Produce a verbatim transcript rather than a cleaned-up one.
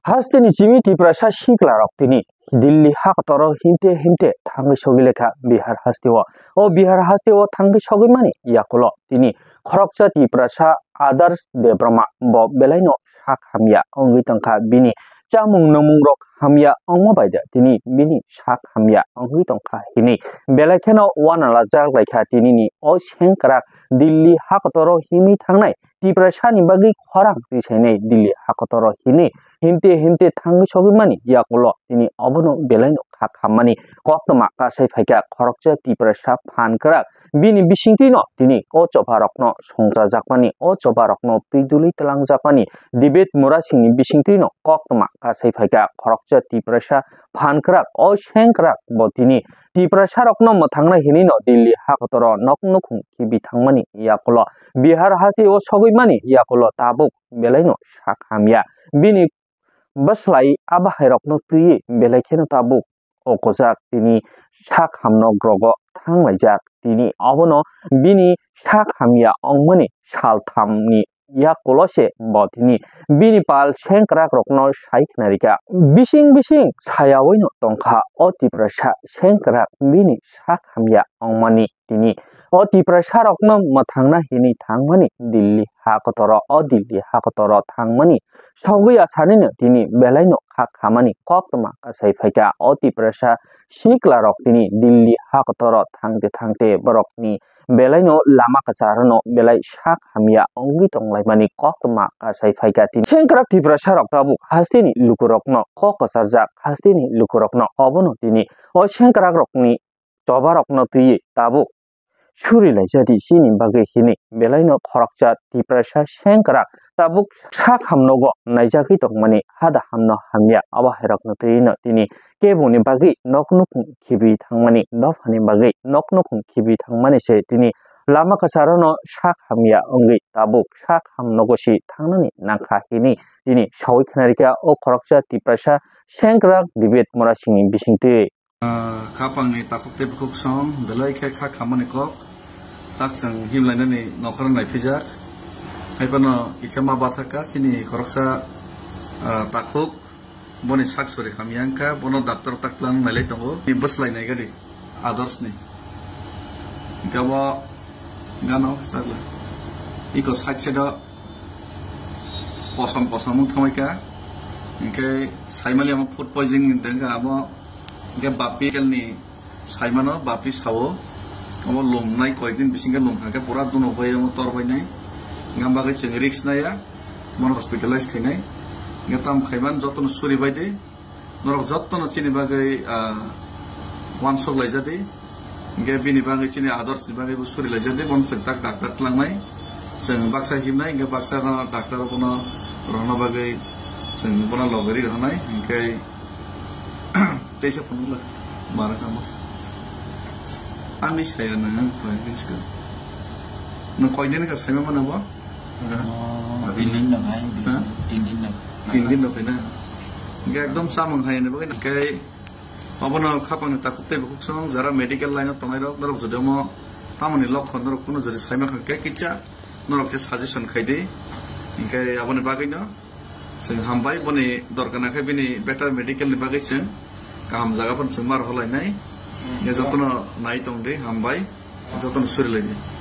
Hasteni chimi Tiprasa siklarok tini Delhi hakotoro himte himte thangwi sogwi lekha Bihar hasteo. O Bihar hasteo thangwi sogwi mani yakulo tini khoroksa Tiprasa Adarsh Debbarma bo belaino sak hamya wngwi tongkha, bini chamung nungmungrok hamya wngma bai de tini bini sak hamya wngwi tongkha hini belai kheno uanala jak laikha tinini o sengkrak Delhi hakotoro himwi thangnai Tiprasani bagwi khorang tisainai Delhi hakotoro hini himte himte thangwi sogwi mani yakulo tini obono belaino kha khammani koktwma kasai phaikha khoroksa Tiprasa phan kwrak. Bini bisingtwino tini o chobarokno songchajakmani, o chobarokno twi duli twlangjakmani debate murasingni bisingtwino koktwma kasai phaikha khoroksa Tiprasa phan kwrak. O sengkrak bo tini Tiprasarokno mwthangnai hinwino Delhi hakotoro nok nukhung khibi thangmani yakulo Bihar hasteo sogwi mani yakulo tabuk belaino sak hamya. Bini bwslai a bahairokno twiwi belai kheno tabuk okojak tini sak hamno grogo thanglaijak. Tini obono bini sak hamya wngmani salthamni yakulo se bo tini bini pal sengkrakrokno sai khna rikha. Bising bising sayawino tongkha o Tiprasa sengkrak bini sak hamya wngmani tini o Tiprasarokno mwthangna hini thangmani Delhi hakotoro, o Delhi hakotoro thangmani sogwi asanino tini belaino kha khamani koktwma kasai phaikha. O Tiprasa siklarok tini Delhi hakotoro thangte thangte borokni belaino lama kwcharno belai sak hamya wngwi tonglaimani koktwma kasai phaikha tini. Sengkrak Tiprasarok tabuk hasteni lukurokno kok kwcharjak, hasteni lukurokno obono tini o sengkrakrokni chobarokno twiwi tabuk suri laijadi chini bagwi hini belaino khoroksa Tiprasa sengkrak tabuk sak hamnogo naijagwi tongmani, hada hamno hamya abo hairokno twino tini keboni bagwi nok nukhung khibi thangmani, dophani bagwi nok nukhung khibi thangmani se tini lama kwcharno sak hamya wngwi tabuk sak hamnogo si thangnani nangkha hini tini sawi khna rikha o khoroksa Tiprasa sengkrak debate murasingni bisingtwi. Ah, khapangni takhuk tei bukhuk song, belai khe kha khamani kok, tak chwng himlainani nokhorno naipijak. Haiphano kisa ma bathaka chini khoroksa, ah, takhuk, boni sak sori hamya wngkha, bono doctor tak twlang nailai tongo. Ni bwslai nai gadi, Adarshni. Hingke bo gana o kwchak le. Iko side side o kosom kosom wng thangbai kha. Hingke saimali amo food poisoning wng tong kha amo. Hingke baphi kelni saimano, baphi sao. Amo lum nai koyekdin bisingke lum thangkhe pura dunok bai amo tor bai nai. Hingke bagwi chwng risk naiya. Bono hospitalize khainai. Hingke tam khaiman jotono suri bai de. Norok jottono chini bagwi, ah, uansuk laijadi. Hingke bini bagwi chini Adarshni bagwi bo suri laijadi. Bono chwng tak doctor tlangnai. Chwng baksa himnai, hingke baksa no doctor bono rohorna bagwi chwng bono logori rohornai. Hingke teisa phunukla mara kamo. Ani saya nang ang koi din sikha. Nang koi din ka saya mana bo? Oh, tin din no khai, Ha? Tin din no. Tin din no khai na. Hingke ekdom samung hai ni bagwi hingke obono khapang ni takhuk tei bukhuk song jara medical line o tongnai rok norok jodi omo tamoni lokhon norok kuno jodi saima kha khe kicha norok khe suggestion khai di. Hingke aboni bagwi no chwng hambai boni dorkar na khe bini better medical ni bagwi chwng kaham jaga phano chwng mar holai nai. Hingke jotono nai tong di hambai jotono suri lai di.